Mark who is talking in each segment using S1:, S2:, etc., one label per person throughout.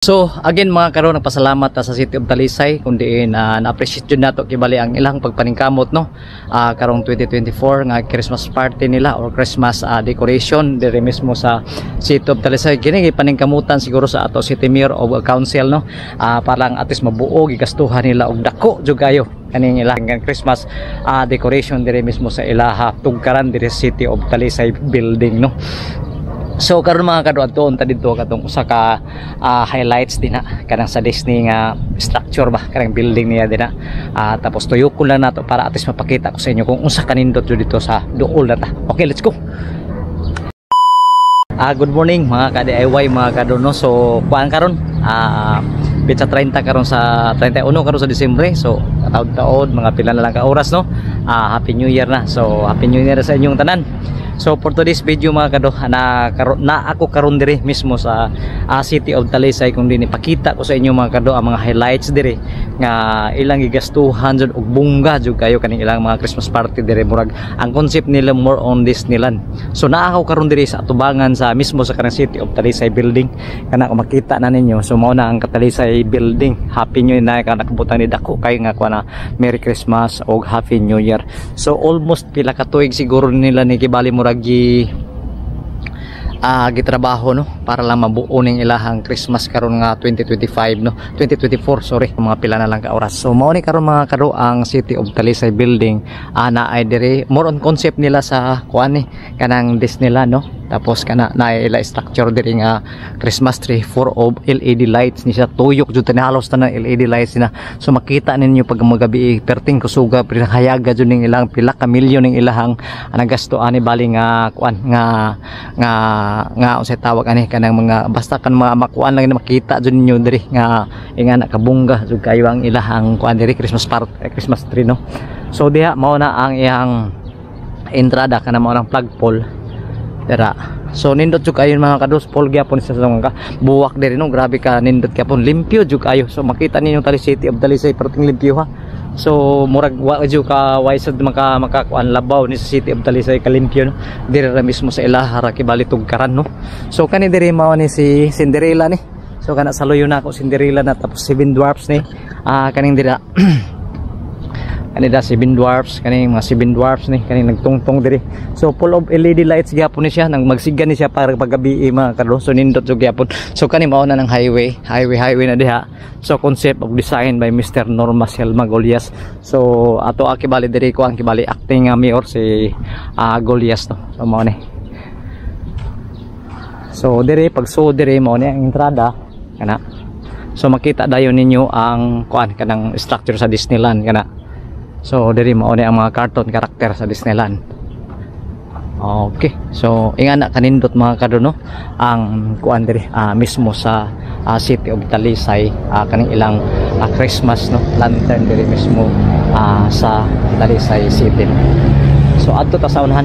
S1: So again mga karon, nagpasalamat ta sa City of Talisay kung diin na-appreciate jud nato kibali ang ilang pagpaningkamot, no, karong 2024 nga Christmas party nila or Christmas decoration diri mismo sa City of Talisay. Kini gipaningkamutan siguro sa ato City Mayor o Council, no, para lang at least mabuo, gigastuhan nila og dako jud kayo kaning ilang Christmas decoration diri mismo sa ilaha tugkaran diri sa City of Talisay building, no. So karon mga kado, adtoon ta didto katong usa ka highlights din na kanang sa Disney nga structure ba, kanang building niya din na. Tapos tuyokon lang nato para at least mapakita ko sa inyo kung unsa kanindot jud dito sa duol na ta. Okay, let's go. Good morning mga ka-DIY, mga kado, no. So kuan karon, petsa 30 karon sa 31 karon sa Disyembre. So kataod-taod mga pila na lang ka oras, no. Happy New Year na. So Happy New Year sa inyong tanan. So for today's video mga kado, na ako karon diri mismo sa City of Talisay kung dinhi ipakita ko sa inyo mga kado ang mga highlights diri nga ilang gigastuhan jud og bongga jud kayo kaning ilang mga Christmas party diri, murag ang concept nila more on Disneyland. So naa ako karon diri sa atubangan sa mismo sa kanang City of Talisay building kana, kung makita na ninyo. So mao na ang Talisay building. Happy New Year na ka nakabutang ni dako kayo nga kuha na Merry Christmas og Happy New Year. So almost pila ka tuig siguro nila ni kibali murag gitrabaho, no, para lang mabuo ning ilahang Christmas karon nga 2025, no, 2024, sorry, mga pila na lang ka oras. So mao ni karon mga kado ang City of Talisay building, ana ay dire more on concept nila sa kuan ni kanang Disneyland, no. Tapos kana na ila structure diri nga Christmas tree, 4 of LED lights ni siya, tuyok jud tani, halos tanan LED lights na. So makita ninyo pag magabi, perting kusuga, pero hayaga jud ning ilang pila ka milyon ning ilahang nagasto ani bali nga kuan nga nga nga unsay tawag ani kanang mga basta kan mga makuan lang na makita jud ninyo diri nga ingana kabungga jud kayo ang ilahang kuan diri Christmas part, Christmas tree, no. So diha mao na ang iyang entrada, kana mao nang flagpole dira. So nindot jud kayo mga kados, pole gyapon sa mga buwak diri, no, grabe ka nindot gyapon, limpyo jud kayo. So makita ninyo tali City of Talisay perting limpyo ha. So murag wa jud ka wise maka makakuan labaw ni sa City of Talisay kalimpyo, no? Diri ra mismo sa ilaha ra kibali tugkaran, no. So kani diri mao ni si Cinderella ni. So kana sa luyo na ako Cinderella na, tapos Seven Dwarfs ni, kaning dira kanida Seven Dwarfs, kaning mga Seven Dwarfs ni kaning nagtungtong diri. So full of LED lights gyapon ni siya, nang magsiga ni siya para paggabi mga kado. So nindot jud gyapon. So kani mao na ng highway, highway highway na diha. So concept of design by Mr. Norma Selma Golias. So ato kibali diri ko ang kibali acting mayor si Golias, no. So mao ni. So diri pag so diri mao ni ang entrada kana. So makita dayon ninyo ang kuan kanang structure sa Disneyland kana. So diri mao ni ang mga cartoon character sa Disneyland. Okay. So ingana kanindot mga kadono ang kuan diri mismo sa City of Talisay, kaning ilang Christmas, no, lantern diri mismo sa Talisay City. So adto ta sa unahan.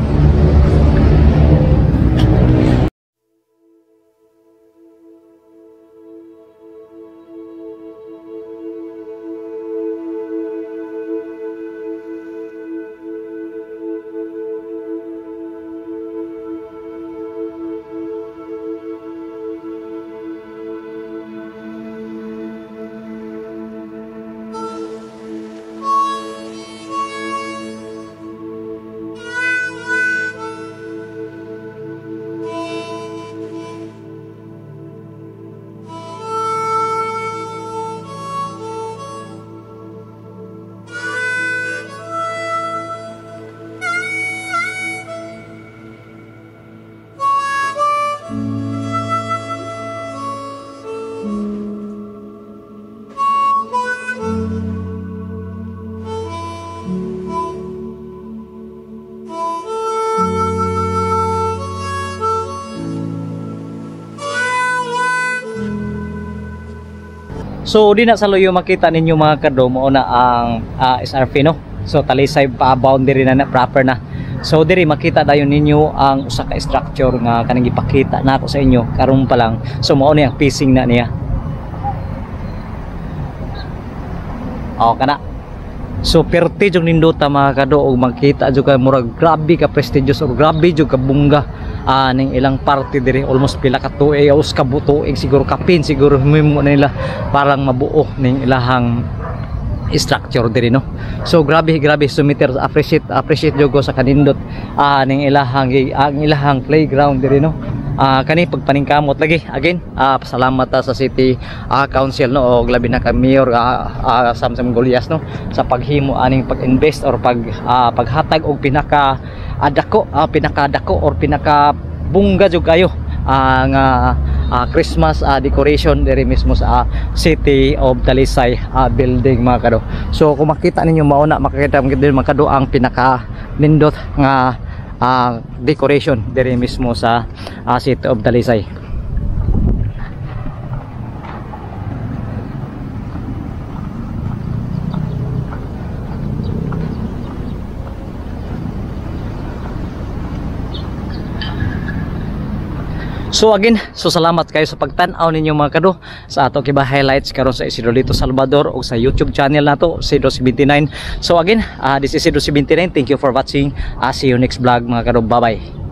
S1: So di na sa luyo makita ninyo mga kado mao na ang SRP, no. So Talisay pa boundary na, na proper na. So diri makita dayon ninyo ang usa ka structure nga kaning gipakita nako sa inyo karon pa lang. So mao ni ang facing na niya. Oh kana. So perti jud nindota mga kado og makita jud ka murag grabe ka prestigious or grabe jud ka bungga ning ilang party diri, almost pila ka tuig, us ka tuig siguro, kapin siguro himo nila parang mabuo ning ilahang structure diri, no. So grabe, grabe sumiter, appreciate, appreciate jud ko sa kanindot ning ilahang ang ilahang playground diri, no. Kani pagpaningkamot lagi. Again, pasalamat ta sa city council, no, og labi na kay Mayor Samsam Golias, no, sa paghimo aning pag-invest or paghatag og pinaka dako, pinaka dako or pinaka bungga jud kayo nga Christmas decoration diri mismo sa City of Talisay building, mga kado. So kung makita ninyo, mao na, makakita mo diri, mga kado, ang pinaka nindot nga decoration diri mismo sa City of Talisay. So again, so salamat kayo sa pagtan-aw ninyo, mga kado, sa ato kiba highlights karon sa Isidro Lito Salvador o sa YouTube channel nato, Isidro 79. So again, this is Isidro 79. Thank you for watching. See you next vlog, mga kado. Bye bye.